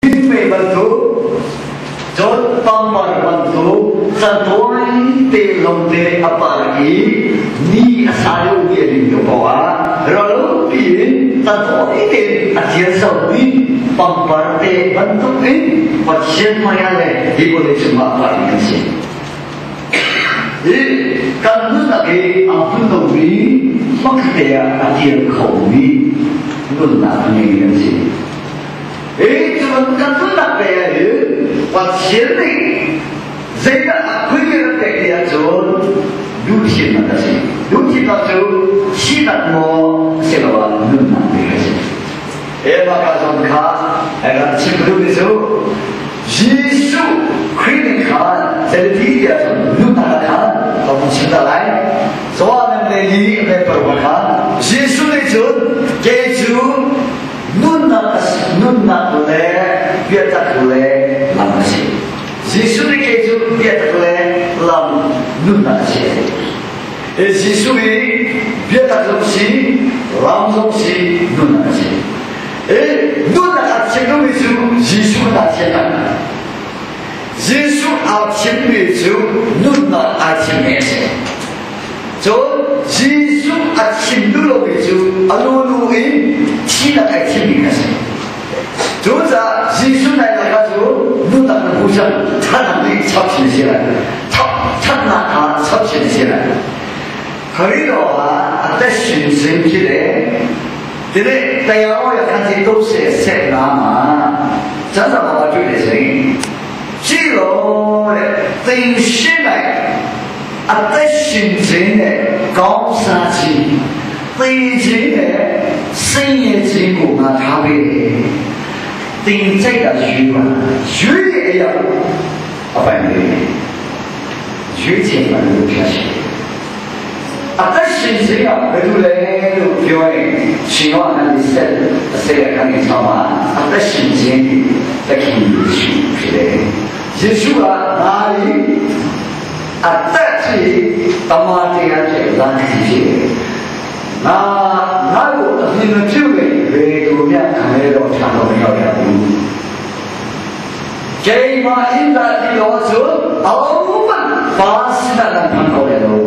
Minmei bantuk, cun pangpar bantuk cantawi te lawngte a par i ni a sa deuhmi a lim lio paoh ah ralpi in cantawi tein a tial zohmi pangpar te bantuk in Pathian hmaiah le hi vawlei cungah parmi kan si. Hi kan nunnak hi a hmun lomi hmakhatte ah a tial khomi nunnak a ngeimi kan si. Hi cu kan nunnak ve ah hin Pathian nih zeidah a khui rak pek ti ahcun duhthimnak a si. Duhthimnak cu thihnak maw asiloah nunnak ti a si. Eva ka zawn kha rak chim duhmi cu Jesuh Khrih nih khan zeiti tiah cun nunnak khan ka vun chim ta lai. Johan le li le paruk khan Jesuh nih cun kei cu nunnak nunnak le biatak le lam a si. Jesuh nih kei cu biatak le lam nunnak a si. Jesuh i biatak zong si, lam zong si, nunnak a si. Nunnak a chim lomi cu Jesuh aa thiam Jesuh aa thimmi cu nunnak aa thimmi a si. Cun Jesuh a chim duh lomi cu a lulu in thihnak ai thimmi a si. Cucaah Jesuh nai lakah cu nunnak na hmu cang, thatnak nih chap chin si lai. Thatnak kha chap chin si lai. Khrih ah a teshin sin khi le tile tayao ya khan si to se se na ma chan sa ba ju le sing chi lo le ting shin lai အသက်ရှင်ခြင်းနဲ့ကောင်းစားခြင်းသေခြင်းနဲ့ဆင်းရဲခြင်းကိုငါထားပေးတယ်။သင်ကြိုက်တာရွေးပါရွေးတဲ့အရာကိုအပိုင်လေးရွေးချယ်ပါလို့ဖြတ်ရှင်အသက်ရှင်ခြင်းကဘယ်လိုလဲလို့ပြောရင်ရှင်ယောဟန်ဆက်အစေအခန်းကြီးဆောင်းမှာအသက်ရှင်ခြင်းသခင်ယေရှုဖြစ်တယ်။ယေရှုကငါသည်အသက်ဖြစ်တမန်တရားဖြစ်လမ်းဖြစ်တယ်။ငါငါ့ကိုအပြစ်မပြုရင်ဘယ်သူမျှခမဲတော့ထံတော်မရောက်ရဘူး။ဂျိမာအင်တာဒီလောဆိုအောင်မပါစနာလန်ခေါ်ရတော့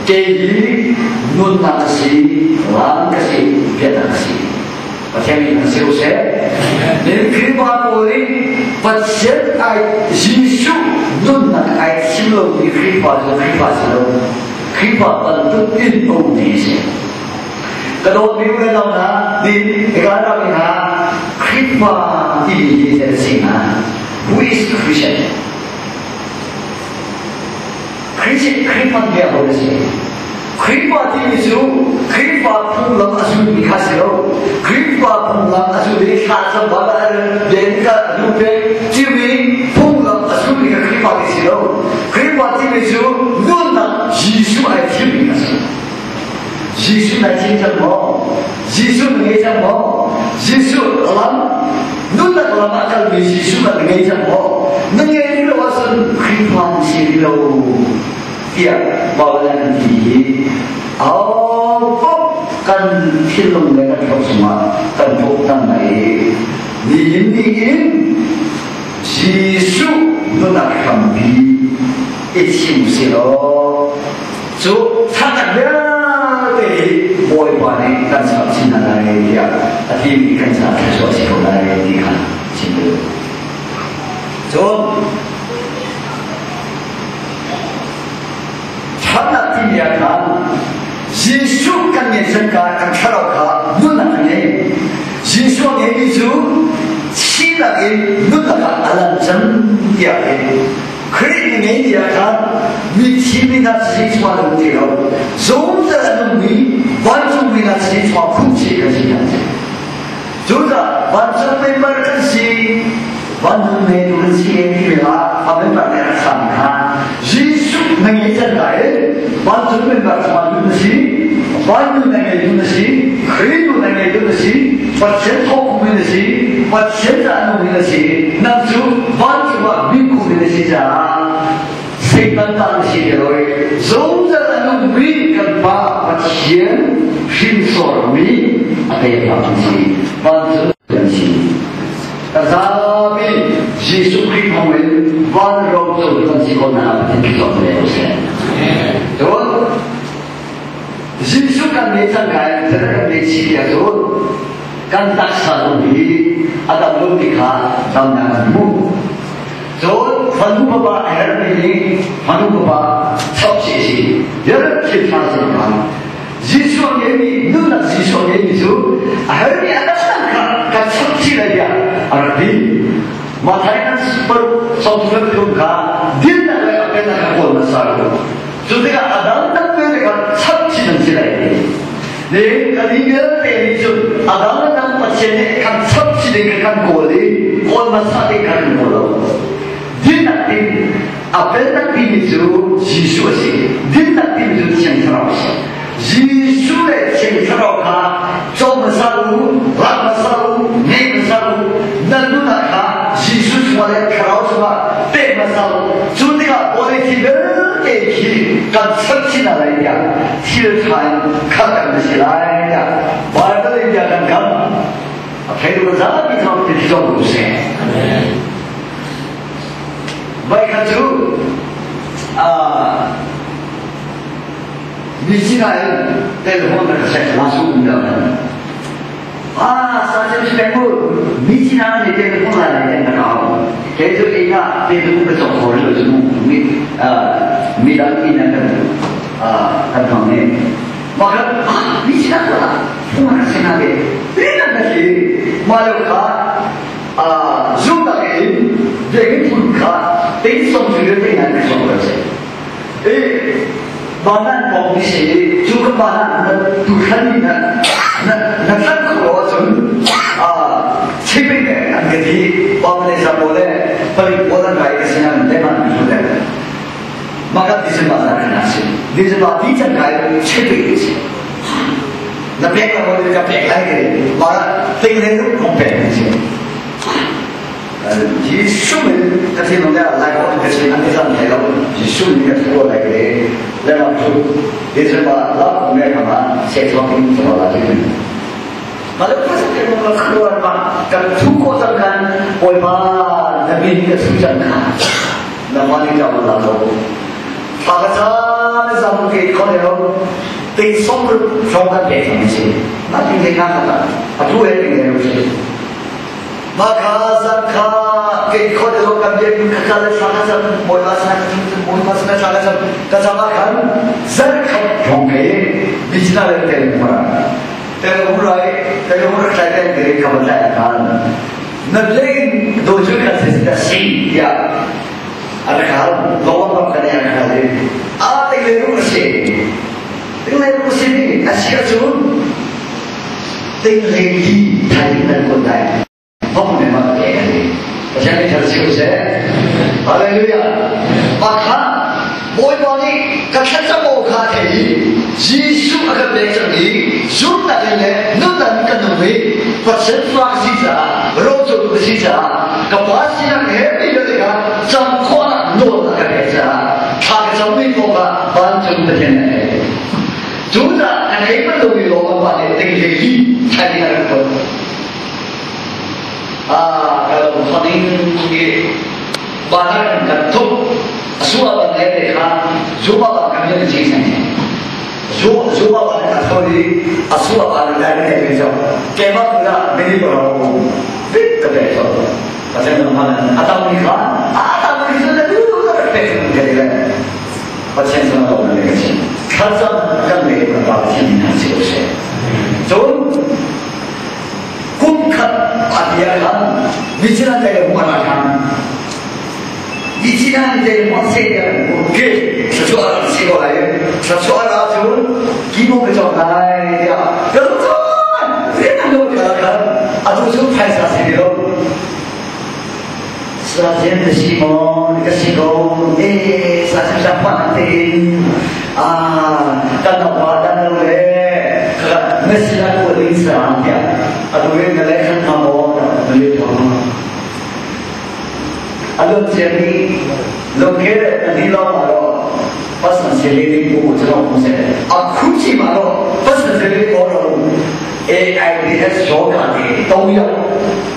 တေဒီနုနာစီဝမ်ကစီပြနာစီပချေမီနစီဥစေနေခိပါပိုရီပချက်အိုင်ယေရှုနုနာအိုင်စီလိုဒီခိပါဆိုခိပါစီလိုခိပါပန်တုအင်ပုံနေစီကတော်မျိုးလည်းတော့နာဒီကားတော့ဟာခိပါတီဒီတဲ့စီနာ Who is Christian? Christian ခရစ်ဖန်ပြဟောစီခရစ်ဖာတီမီစုခရစ်ဖာဖုန်လမ်အဆူမိခါစီရောခရစ်ဖာဖုန်လမ်အဆူဒီခါစဘာလာဒေန်ကဒူပေချီမီဖုန်လမ်အဆူမိခရစ်ဖာတီစီရောခရစ်ဖာတီမီစုနုနာယေရှုအိုင်ချီမီခါစီယေရှုနိုင်ချင်းချမောယေရှုငေးချမောယေရှုလမ်နုနာလမ်အကလမီယေရှုငေးချမောငေးရောဆန်ခရစ်ဖာစီရော tiah Paulan ti hi au kan thinlung le kan thok chungah kan thok tam mai ni in ni in Jesuh nunak hrampi i chim si law cu thatak vialte hi Bawipa nih kan chap chin hna lai tiah a timi kan ca thluachuah si ko lai ti kha chim duh. Cun Ṭhatnak timi ah khan Jesuh kan ngeih cangka kan thlarau kha nunnak a ngei. Jesuh a ngeimi cu thihnak in nunnak ah a lan cang tiah a ti. Khrih na ngeimi ah khan mithi mi hna si chuah lo ti lo. Zungzal a nungmi vancungmi hna si chuah khumchi kan si hna. Cucaah vancung member kan si, vancung ngeitu kan si timi ah a member nih a rak kha Jesuh na ngei cang lai vancung member chungah lut na si, vannu na ngeitu na si, Khrihtu na ngeitu na si, Pathian thawkmi na si, Pathian caah nungmi na si, nang cu vancung ah bikumi na si caah Satan ta na si ti lo i zungzal a nungmi kan Pa Pathian hrinsormi a tefa kan si, vancung kan si. Ka zapi Jesuh Khrih thawng in van ro co kan si ko na Pathian thluachuah pe ko seh. Cun Jesuh kan ne cang kai kan kan ne chi ya cun kan taksa zong hi a dam lo ti kha damnak kan hmu. Cun fanu fapa a herhmi nih fanu fapa chap si si her thil tha si kha Jesuh a ngeimi nunnak Jesuh a ngeimi cu a herhmi a dangdang kha kan chap chih lai tiah a rak ti. Mathai kan paruk 33 kha dinnak le a pennak kha kawl hmasa lo. Cu tikah a dangdang te kha chap chih nan si lai ti. Ni kan hi vialte nih cun a dang a dang Pathian nih kan chap chih ding kha kan kawl i kawl hmasa ding kha kan kawl lo. Dinnak tin a pennak timi cu Jesuh a si. Dinnak timi cu Thiang Thlarau a si. Jesuh le Thiang Thlarau kha co hmasa u, lak hmasa u, ngei hmasa u, nan nunnak kha Jesuh chungah le Thlarau chungah pek hmasa u. Cu tikah vawlei thil vialte khi kan chap chin hna lai tiah thil ṭha in khat kan si lai tiah Baibal in bia kan kam. A thei tu zapi thawng ti zong u sih. Voikhat cu mi sinah in telephone na ka sek la su um dah ah sa chen si peng mu mi sinah ni telephone la le na ka hau ke cu ina telephone ka chok khor lo chu mi mi dang ina kan kan thong ne maka mi sinah ko la phone na sena ke ri na si ma lo kha zumnak in biakinn phun kha teisawm cu vialte hna an sawm kan si. I banan kong ni si cu ka banan na tuthlan ni na na na tlan kho lo ahcun chiming an ka ti pamle zapo le palik pawl an rai ka sinan te man tu le makat December zan kan si December ti chan kai chiming si na pek la mo ka pek lai ke ma ting le ru kong pek ni si Jesuh min ka thinlung le lai ko ka chin an zan thai lo Jesuh min ka thu lai ke le ma thu December la me kama se thong in so la tin ma le pa se mo ka khruar ma ka thu ko cang kan oi ba na min ka thu cang kha na ma ni ka la lo pa ka cha zam ke kho le lo ting som ru thong kan pe thong si na ting le ka ka a thu he ting le ru si ma kha zan kha ke kho le lo kan biak ka ka le thla ka cam bawipa sana ka cam bawipa sana thla ka cam ka cam ah khan zan khat thong ke bijna le tel mura tel mura tel mura thlai tel ke ka ba thlai khan na leng do chu kan se ta si ya a rak hal lawng bak kan a rak hal i a ting le ru a si ting le ru si ni a si ahcun ting le li thai nan kun lai hong ne ma ke ani Pathian nih thar si ko seh Hallelujah Pakha Bawipa nih ka thlacam aw kha thei i Jesuh a kan pek cang i zumnak in le nunnak in kan nung i Pathian fa ka si caah roco ka si caah ka pa sinak he mi vialte kha cam khawhnak nawl a ka pek caah thla ka cammi paoh kha vancung Pathian a hei. Cu caah ka thei bal lomi lawng a pa nih ding hlei li thlai ding a rak ton. Ah, ka lo thawning i banan kan thuk asua ban le te kha zuba ba kan yan chi sang zu zuba ba ka thoi asua ba le le te jo ke ma la meni ko ro bit ka pe so pathian na man atam ni kha atam ni su le du la pe ke le pathian sana lo na le ka chi thazam kan le ka pa pathian ni na si ko se cun kum khat a bia khan michina te le mu ala khan michina te le mu se ya ke thluachuah a si ko lai thluachuah ra cun ki mo ke chok lai ya ka lu rian an lo ti khan atu cu phaisa si lo sa zen ka si mo ka si ko e sa zen sa pa te a kan na pa dan lo le ka na si la ko ding sa ya atu in na le khan ma mo na le tho alun siami lo ke na ni lo ma lo pasan se le ni ko chalo ko se a khu chi ma lo pasan se le ko lo AIDS ရောဂါတွေ၃ယောက်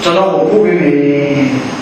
ကျွန်တော်ကိုပို့ပေးမယ်။